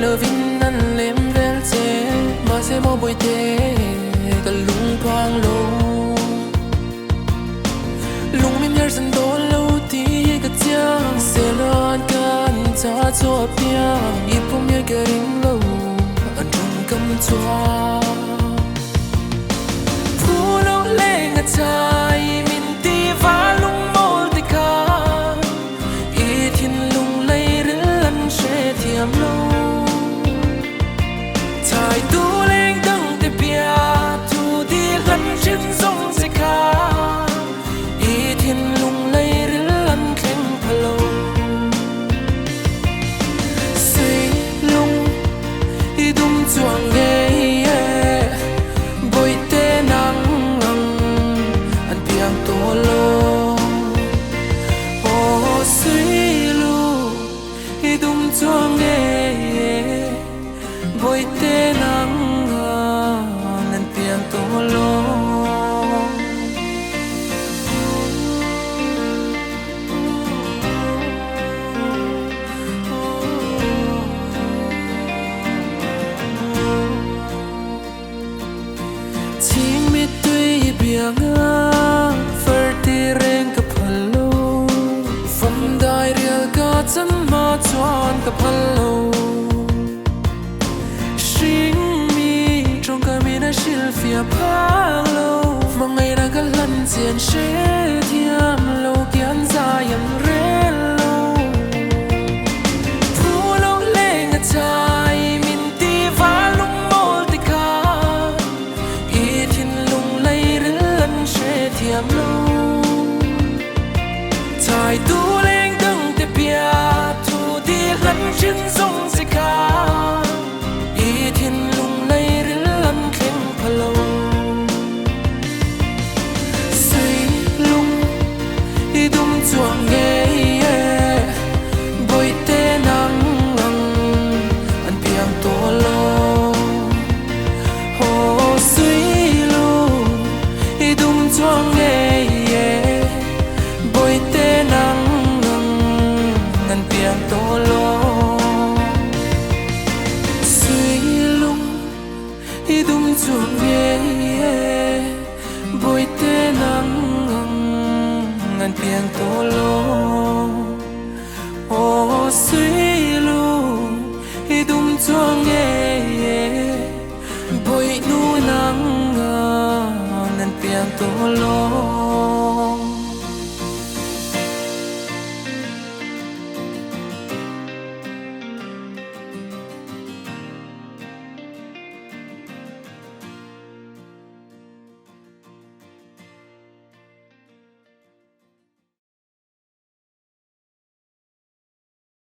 lovin an lem vel che. Mahse maw Bawihte, ka lung phuang lo. Lung min hersan dawn lo tih hi ka chiang. Sela'n kan cha chu a piang, i pum hian ka ring lo an tawngkam chuan. Phu lo leng a chai min ti va lung mawl ti kha, i thinlung lei ril an hre thiam lo. Chai tu leng dang te bia thu di hlan thin zawng che kha, i thinlung lei ril an thleng pha lo. Sui lung i dum chuang ngei e, Bawihte nang ang an piang tawh lo. Aw sui lung i dum chuang ngei e, Bawihte nang ang an piang tawh lo. Chhing mittui i biang a, far ti reng ka phal lo. Fam dai rial ka chan hma chuan ka phal lo. Hring mi tawngka min a hrilhfiah phak lo. Hmangaihna ka hlan chian hre thiam lo kian zai an rel lo. Phu lo leng a chai min ti va lung mawl ti kha, i thinlung lei ril an hre thiam lo. Chai tu leng dang te bia thu di hlan thin zawng che kha, i thinlung lei ril an thleng pha lo. Sui lung i dum chuang ngei e, Bawihte nang ang an piang tawh lo. Aw sui lung i dum chuang ngei e, Bawihte nang ang an piang tawh lo. Sui lung i dum chuang ngei e, Bawihte nang ang an piang tawh lo. Aw sui lung i dum chuang ngei e, Bawihnu nang ang an piang tawh lo.